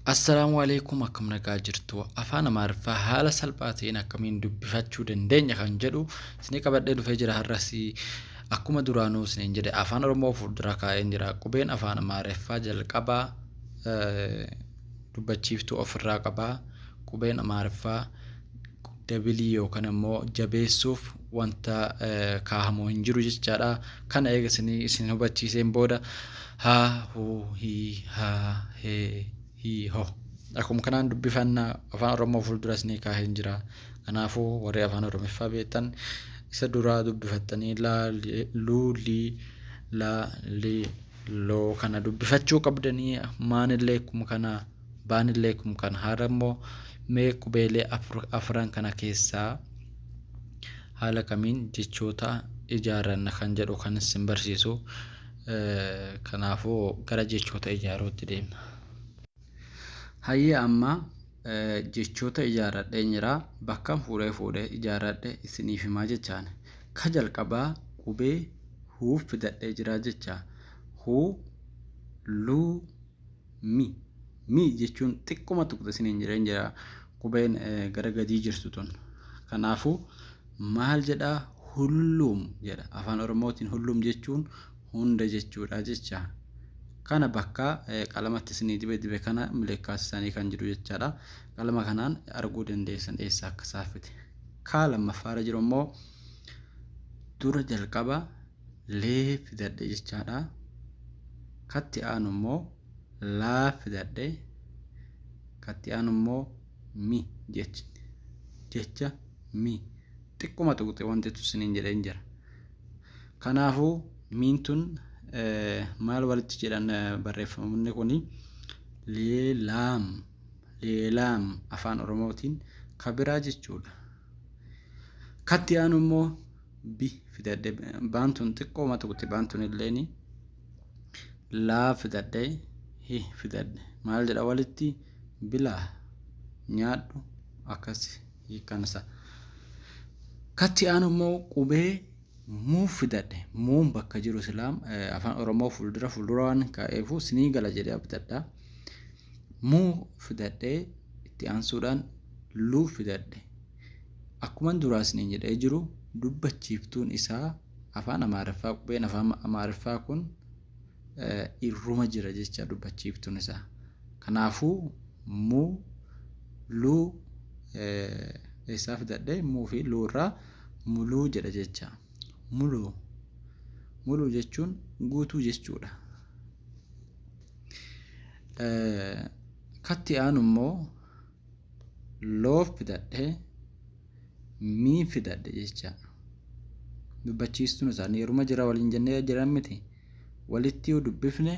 Assalaamu alaikum, akkam nagaa jirtu? Afaan Amaariffaa haala salphaa ta'een akkamiin dubbifachuu dandeenya kan jedhu isinii qabadhee dhufee jira. Har'as akkuma duraanuu isiniin jedhe Afaan Oromoo fuuldura kaa'een jira. Qubeen Afaan Amaariffaa jalqabaa dubbachiiftuu ofirraa qabaa. Qubeen Amaariffaa dabilii yookaan immoo jabeessuuf wanta kaahamu hin jiru jechaadha. Kana eega isinii isin hubachiiseen booda ha, hu, hi, ha, he, hi, ho. Akkuma kanaan dubbifanna. Afaan Oromoo fuuldura isinii kaaheen jira. Kanaafuu warri Afaan Oromiffaa beektan isa duraa dubbifattanii la, lu, li, la, li, loo kana dubbifachuu qabdanii. Maanillee akkuma kana, baanillee akkuma kana. Har'a immoo mee qubeelee afran kana keessaa haala kamiin jechoota ijaarranna kan jedhu kan isin barsiisu. Kanaafuu gara jechoota ijaaruutti deemna. Hayyee, amma jechoota ijaarradheen jira. Bakkan fuudhee fuudhee ijaarradhe isiniif himaa jechaan. Ka jalqabaa qubee huuf fidadhee jira jecha. Hu, lu, mi. Mi jechuun xiqquma tuqxe isiniin jedheen jira, qubeen gara gadii jirtu tun. Kanaafuu maal jedhaa? Hulluum jedha. Afaan Oromootiin hulluum jechuun hunda jechuudha jecha. Kana bakka qalamatti isinii dibe dibe kana milekkaasisanii kan jiru jechaadha. Qalama kanaan arguu dandeessan eessa akka saafite. Kaa lammaffaarra jiru immoo dura jalqaba lee fidadhe jechaadha. Katti aanu immoo laa fidadhe. Katti aanu immoo mi jecha mi xiqquma tuqxe wanti isiniin jedheen jira. Kanaafuu miin tun maal walitti jedhan barreeffamoonni kuni? Leelaam, leelaam Afaan Oromootiin kabiraa jechuudha. Katti aanu immoo bi fidadhe. Baan tun xiqqooma tuqxi, baan tun illeeni. Laa fidadhe, hi fidadhe. Maal jedha walitti? Bilaa, nyaadhu, akkas hiikkaan isaa. Katti aanu immoo qubee muu fidadhe. Muun bakka jiru silaam Afaan Oromoo fuuldura fuuldura waan kaa'eefu sinii gala jedhee abdadha. Muu fidadhee itti aansuudhaan luu fidadhe. Akkuman duraa isiniin jedhee jiru dubbachiiftuun isaa Afaan Amaariffaa, qubeen Afaan Amaariffaa kun irruma jira jecha dubbachiiftuun isaa. Kanaafuu muu, luu eessaa fidadhe? Muu fi luu irraa muluu jedha jecha. Muluu, muluu jechuun guutuu jechuudha. Katti aanu immoo loo fidadhe, mii fidadhe jecha. Dubbachiistuun isaanii yeruma jira waliin jennee jiran miti. Walitti yoo dubbifne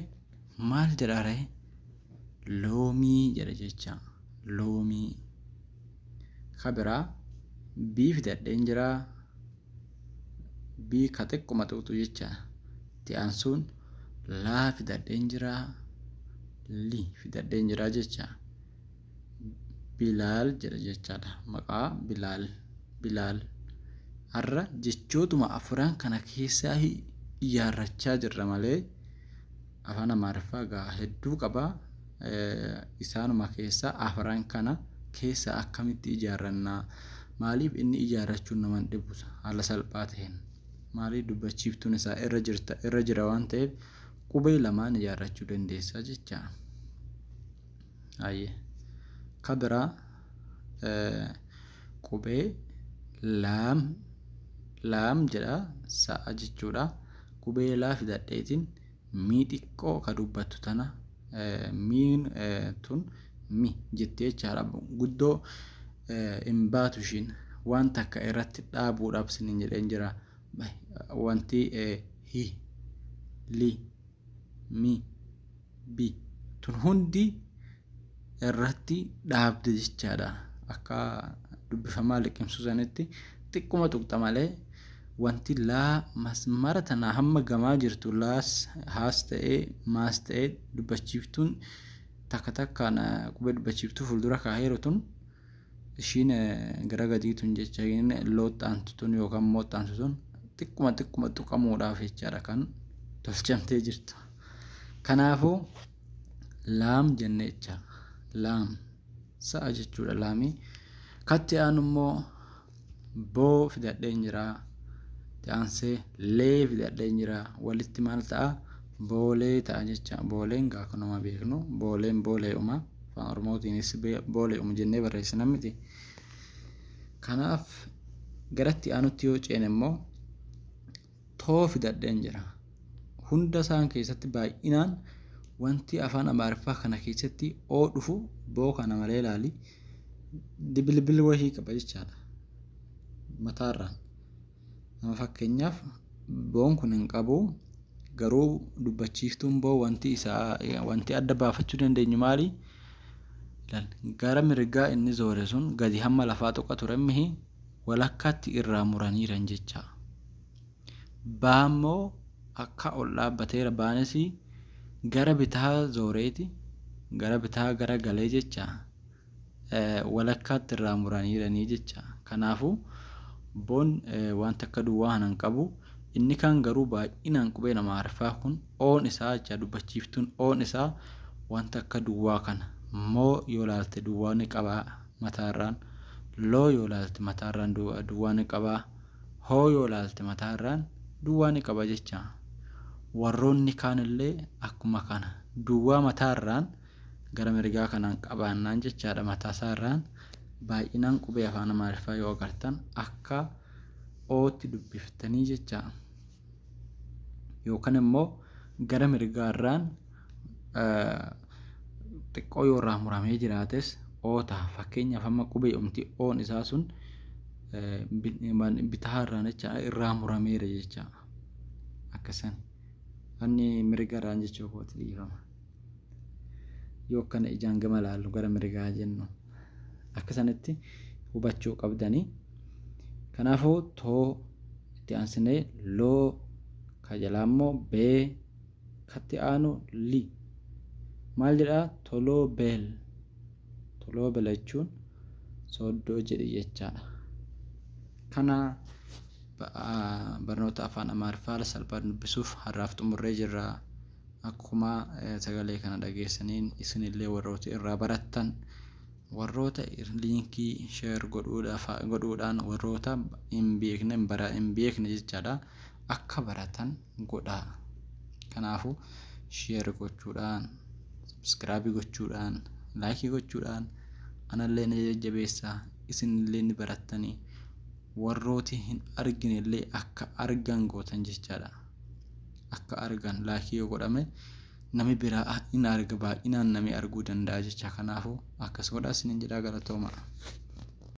maal jedha ree? Loomii jedha jecha. Loomii. Ka biraa bii fidadheen jira. Bii ka xiqquma tuqxu jecha. Itti aansuun laa fidadheen jira. Li fidadheen jira jecha. Bilaal jedha jechaadha. Maqaa Bilaal. Bilaal. Har'a jechootuma afran kana keessaa ijaarrachaa jirra malee Afaan Amaariffaa gaa hedduu qaba. Isaanuma keessaa afran kana keessaa akkamitti ijaarrannaa? Maaliif inni ijaarrachuun nama hin dhibu haala salphaa ta'een? Maaliif dubbachiiftuun isaa irra jirta irra jira waan ta'eef qubee lamaan ijaarrachuu dandeessa jecha. Hayyee. Ka biraa qubee laam, laam jedha, sa'a jechuudha. Qubee laa fidadheetiin mii xiqqoo ka dubbattu tana, miin tun mi jettee jechaadha. Guddoo hin baatu ishiin, waan takka irratti dhaabuudhaaf isiniin jedheen jira. Wanti hi, li, mi, bi tun hundi irratti dhaabde jechaadha. Akka dubbifamaa liqimsuu sanitti xiqquma tuqxa malee wanti laa masmara tanaa hamma gamaa jirtu laas haas ta'ee maas ta'ee dubbachiiftuun takka takkaan qubee dubbachiiftuu fuuldura kaaheeru tun ishiin gara gadii tun jecha looxxaantu tun yookaan mooxxaantu tun xiqquma xiqquma tuqamuudhaaf jechaadha kan tolchamtee jirtu. Kanaafuu laam jenne jecha. Laam sa'a jechuudha laamii. Katti aanu immoo boo fidadheen jira. Itti aansee lee fidadheen jira. Walitti maal ta'a? Boolee ta'a jecha. Booleen gaa kanuma beeknu. Booleen boolee'uma. Afaan Oromootiinis boolee'uma jennee barreessina miti. Kanaaf garatti aanutti yoo ceene immoo too fidadheen jira. Hunda isaan keessatti baay'inaan wanti afaan Amaariffaa kana keessatti oo dhufu boo kana malee ilaali. Dibilbil wahii qaba jechaadha. Mataarraan. Nama fakkeenyaaf boon kun hin qabu. Garuu dubbachiiftuun boo wanti isaa wanti adda baafachuu dandeenyu maali? Gara mirgaa inni zoore sun gadi hamma lafaa tuqa ture mihi walakkaatti irraa muraniiran jecha. Baa immoo akka ol dhaabbateera baanis gara bitaa zooreeti gara bitaa gara galee jecha walakkaatti irraa muraniiranii jecha. Kanaafuu boon wanta akka duwwaa kana hin qabu. Inni kaan garuu baay'inaan qubeen Amaariffaa kun oon isaa jecha dubbachiiftuun oon isaa wanta akka duwwaa kana. Moo yoo laalte duwwaa ni qabaa mataarraan. Loo yoo laalte mataarraan duwwaa ni qabaa. Hoo yoo laalte mataarraan duwwaa ni qaba jecha. Warroonni kaanillee akkuma kana duwwaa mataarraan gara mirgaa kanaan qabaannaan jechaadha mataasaarraan baay'inaan qubee afaan Amaariffaa yoo agartan akka ootti dubbiftanii jecha. Yookaan immoo gara mirgaarraan xiqqoo yoo irraa muramee jiraates oo ta'a. Fakkeenyaaf amma qubee umti oon isaa sun bitaarraan jecha irraa murameera jecha. Akkasan. Anni mirgarraan jechuu kooti dhiifama. Yoo akkana ijaan gama laallu gara mirgaa jennu akka sanitti hubachuu qabdanii. Kanaafuu too itti aansinee loo ka jalaa immoo bee katti aanu li. Maal jedhaa? Toloo beel. Toloo beel jechuun sooddoo jedhi jechaadha. Kana barnoota afaan Amaariffaa haala salphaan dubbisuuf har'aaf xumurree jirra. Akkuma sagalee kana dhageessaniin isinillee warroota irraa barattan warroota liinkii share godhuudhaan warroota hin beekne hin beekne jechaadha akka baratan godhaa. Kanaafuu share gochuudhaan, subscribe gochuudhaan, like gochuudhaan anallee na jajjabeessaa isinillee ni barattanii warrooti hin arginellee akka argan gootan jechaadha. Akka argan like yoo godhame nami biraa in arga baay'inaan nami arguu danda'a jecha. Kanaafuu akkas godhaa isiniin jedhaa galatoomaa.